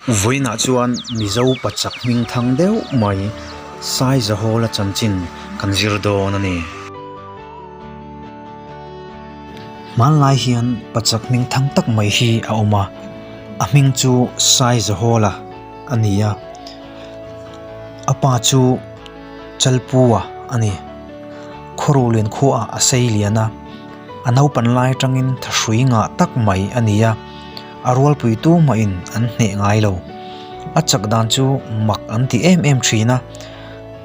Vawiinah chuan Mizo pachak hming thang deuh mai Saizahawla chanchin kan zir dawn a ni. Hmanlai hian pachak hming thang tak mai hi a awm a, a hming chu Saizahawla a ni a. A pa chu Chalpua a ni. Khawruhlian khuaah a sei lian a, a naupan lai atangin thahrui ngah tak mai a ni a. A rualpui tu mahin an hneh ngai lo. A chak dan chu mak an ti em em thin a,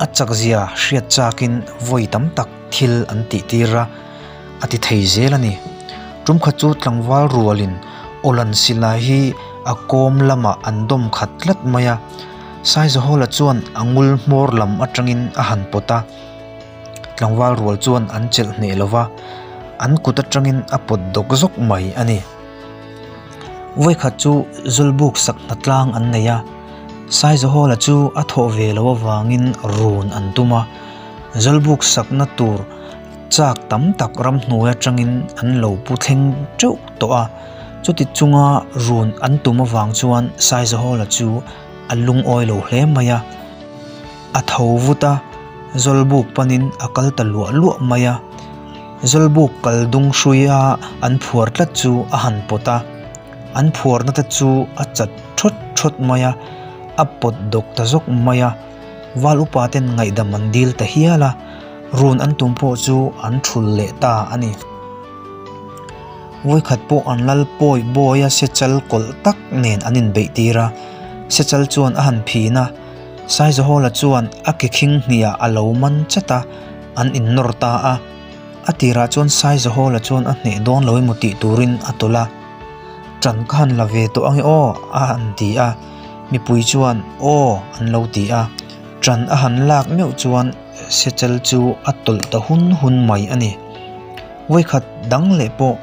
a chak zia hriat chakin vawi tam tak thil an tih tir a, a ti thei zel a ni. Tumkhat chu tlangval rualin Awlan silai hi a kawm lamah an dawm khat tlat mai a, Saizahawla chuan a ngul hmawr lam atangin a han pawt a. Tlangval rual chuan an chelh hneh lo va, an kut atangin a pawt dawk zawk mai a ni. Vawikhat chu Zawlbuk sak hnatlang an nei a, Saizahawla chu a thawh ve loh avangin run an tum a, Zawlbuk sakna tur chak tam tak ramhnuai atangin an lo pu thleng teuh tawh a, chuti chunga run an tum avang chuan Saizahawla chu a lungawi lo hle mai a. A tho vut a, Zawlbuk panin a kal ta luah luah mai a. Zawlbuk kal dung hruia an phuar tlat chu a han pawt a, an phuarna te chu a chat thawt thawt mai a, a pawt dawk ta zawk mai a. Val upa ten ngaihdam an dil ta hial a, run an tum pawh chu an thul leh ta a ni. Vawikhat pawh an lal pawi bawia sechal kawlh tak nen an inbeih tir a, sechal chuan a han phin a, Saizahawla chuan a ke khing hniah a lo man chat a, an innawr ta a. A tirah chuan Saizahawla chuan a hneh dawn lo emaw tih turin a tawlh a. Ṭan ka han la ve tawh ange aw a han ti a, mipui chuan aw an lo ti a. Ṭan a han lak meuh chuan Sechal chu a tawlh ta hun hun mai a ni. Vawikhat dang leh pawh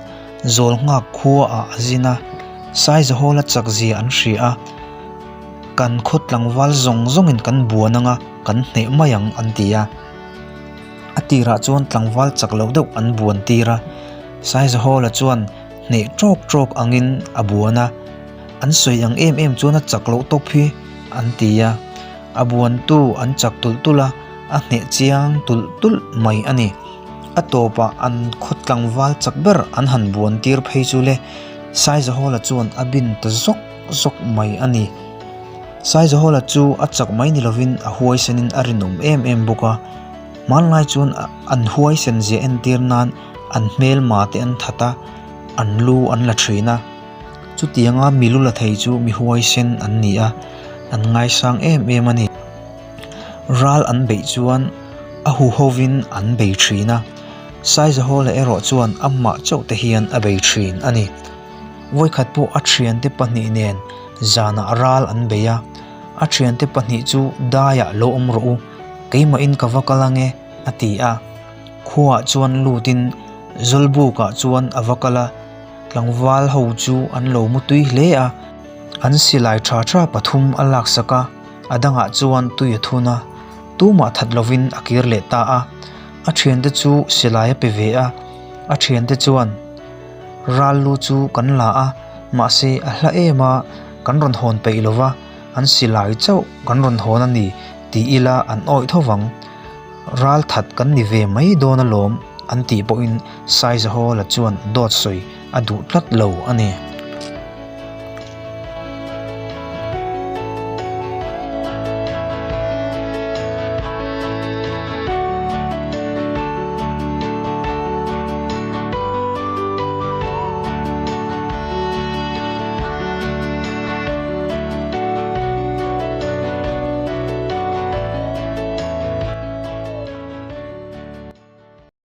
zawl nghak khuaah a zin a, Saizahawla chakzia an hria a. Kan khaw tlangval zawng zawngin kan buan anga kan hneh mai ang an ti a. A tirah chuan tlangval chak loh deuh an buan tir a, Saizahawla chuan hneh tawk tawk angin a buan a, an sawi ang em em chuan a chak loh tawp hi an ti a. A buantu an chak tulh tulh a, a hneh chiang tulh tulh mai a ni. A tawpah an khaw tlangval chak ber an han buan tir phei chu le, Saizahawla chuan a bin ta zawk. zawk mai a ni. Saizahawla chu a chak mai ni lovin a huaisenin a rinawm em em bawk a, hmanlai chuan an huaisen zia entir nan an hmelma te an that a, an lu an la thin a. Chutianga mi lu la thei chu mi huaisen an ni a, an ngaisang em em a ni. Ral an beih chuan a huhovin an bei thin a, Saizahawla erawh chuan amah chauh te hian a bei thin a ni. Vawikhat pawh a thiante pahnih nen zanah ral an bei a, a thiante pahnih chu daiah lo awm rawh u, keimahin ka va kal ange a ti a. Khuaah chuan lutin Zawlbukah chuan a va kal a, tlangval ho chu an lo mu tui hle a, an silai tha tha pathum a laksak a, a dangah chuan tui a thun a, tumah that lovin a kir leh ta a, a thiante chu silai a pe ve a, a thiante chuan. Ral lu chu kan la a, mahse a hla em a, kan rawn hawn peih lo va, an silai chauh kan rawn hawn a ni tih ila an awih tho vang. Ral that kan ni ve mai dawn alawm an tih pawhin Saizahawla chuan dawt sawi a duh tlat lo a ni.